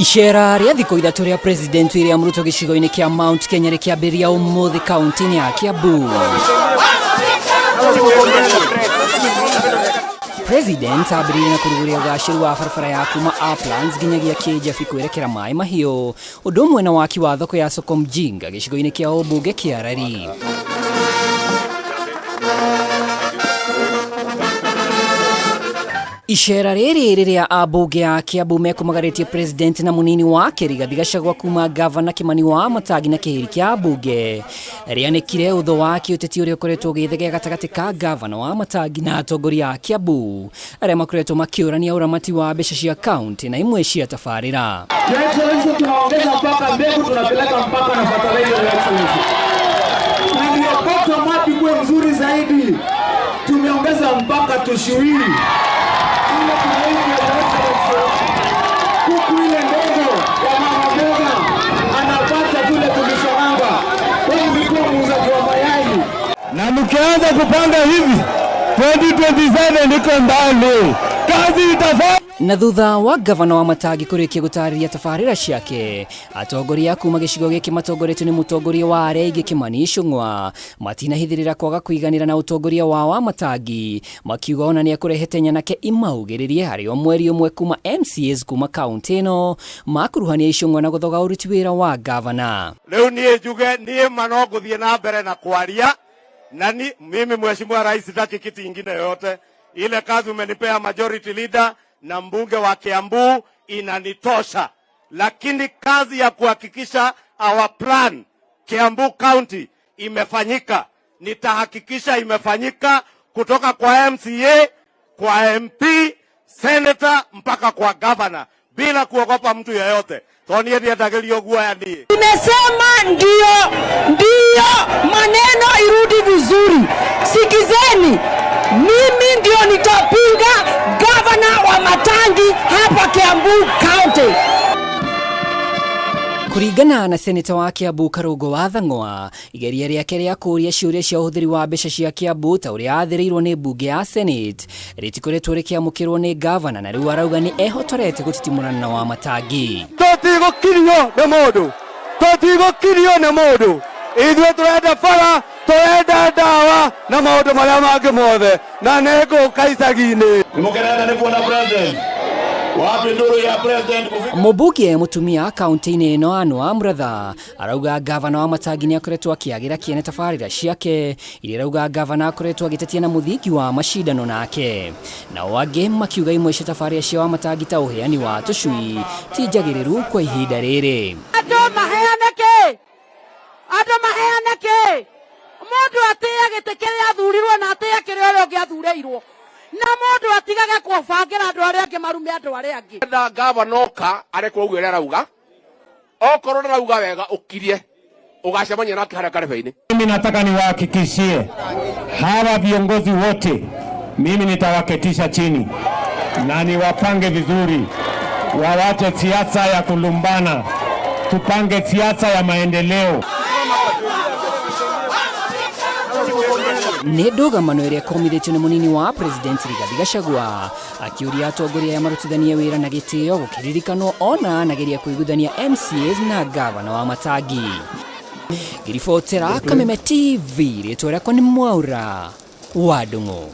Icera rĩa thikũ ithatũ rĩa President William Ruto gĩcigo-inĩ kĩa Mount Kenya rĩkĩambĩrĩria ũmũthĩ kaunti-inĩ ya Kiambu. President ambĩrĩirie na kũrugũria ũgacĩru wa barabara ya kuma Uplands nginyagia Kĩjabi kwerekera Maĩ Mahiũ, ũndũ ũmwe na waki wa thoko ya Soko Mjinga gĩcigo-inĩ kĩa ũmbunge kĩa Rari. Icera rĩrĩ rĩrĩa ambunge a Kiambu mekũmagarĩtie president na mũnini wake Rigathi Gachagua kuma gavana Kimani wa Matangi na kĩhĩri kĩa ambunge rĩanĩkire ũthũ wa kĩũteti ũrĩa ũkoretwo ũgĩthegea gatagatĩ ka gavana wa Matangi na atongoria a Kiambu arĩa makoretwo makĩũrania ũramati wa mbeca cia kaunti na imwe cia tabarĩra. Your Excellency, tunaongeza mpaka mbegu tunapeleka mpaka na fertilizer, Your Excellency. Na ndio bottom up ikuwe mzuri zaidi, tumeongeza mpaka tushuii ile tunaitwa, Your Excellency, kuku ile ndogo ya mama mboga anapata tule tulisonanga. Wewe ulikuwa muuzaji wa mayai. Na mkianza kupanga hivi 2027 niko mbali, kazi itafanya. Na thutha wa gavana wa Matangi kũrĩkia gũtarĩria tabarĩra ciake, atongoria kuma gĩcigo gĩkĩ matongoretio nĩ mũtongoria wa arĩa aingĩ Kimani Ichung'wa matinahithĩrĩra kwaga kũiganĩra na ũtongoria wa Wamatangi, makiuga ona nĩekũrehete nyanake imaugĩrĩrie harĩ o mweri ũmwe kuma MCAs kuma kaunti ĩno makuruhania Ichung'wa na gũthoga ũruti wĩra wa gavana. Rĩu niĩ njuge niĩ ma no ngũthiĩ na mbere na kwaria na ni, mimi Mheshimiwa Rais sitaki kiti ingine yoyote. Ile kazi umenipea majority leader na mbunge wa Kiambu inanitosha, lakini kazi ya kuhakikisha our plan Kiambu County imefanyika, nitahakikisha imefanyika kutoka kwa MCA, kwa MP, senator mpaka kwa governor bila kuogopa mtu yeyote. To niĩ ndiendagĩrio guoya niĩ. Nimesema ndio, ndio maneno irudi vizuri. Sikizeni, mimi ndio nitapinga gavana wa Matangi hapa Kiambu County. Kũringana na seneta wa Kiambu Karũngũ wa Thang'wa, igeria rĩake rĩa kũũria ciũria cia ũhũthĩri wa mbeca cia Kiambu ta ũrĩa athĩrĩirwo nĩ mbunge ya Senate rĩtikoretwo rĩkĩamũkĩrwo nĩ gavana, na rĩu arauga nĩ ehotorete gũtitimũrana na Wamatangi. Tũtigũkirio nĩ mũndũ, tũtigũkirio nĩ mũndũ. Ithuĩ tũrenda bara, tũrenda ndawa na maũndũ marĩa mangĩ mothe, na nĩ ngũka icagi-inĩ. Nimukenete nĩ kuona president. Wapi nduru ya president kufika? Mũmbunge mũtumia kaunti-inĩ ĩno Anne Muratha arauga gavana wa Matangi nĩ akoretwo akĩagĩra kĩene tabarĩra ciake iria arauga gavana akoretwo agĩtetia na mũthingi wa macindano nake. Nao angĩ makiuga imwe cia tabarĩra cia Wamatangi ta ũheani wa tũcui ti njagĩrĩru kwa ihinda rĩrĩ. Andũ maheane kĩ? Andũ maheane kĩ? Mũndũ atĩe gĩtĩ kĩrĩa athurirwo na atĩe kĩrĩa ũrĩa ũngĩ athurĩirwo. Na mũndũ atigage kũbangĩra andũ arĩa angĩ marume andũ arĩa angĩ. Na gavana oka arekwo ũguo ũrĩa arauga, okorwo ndarauga wega ũkirie, ũgacemania nake harĩa karebe-inĩ. Mimi nataka niwahakikishie hawa viongozi wote, mimi nitawaketisha chini na niwapange vizuri, wawache siasa ya kulumbana, tupange siasa ya maendeleo. Nĩ ndũgamano ĩrĩa ĩkomithĩtio nĩ mũnini wa President Rigathi Gachagua akĩũria atongoria aya marutithanie wĩra na gĩtĩo gũkĩririkanwo ona anageria kũiguithania MCAs na gavana wa Matangi. Ngĩribotera Kameme TV, rĩtwa rĩakwa nĩ Mwaura wa Ndung'u.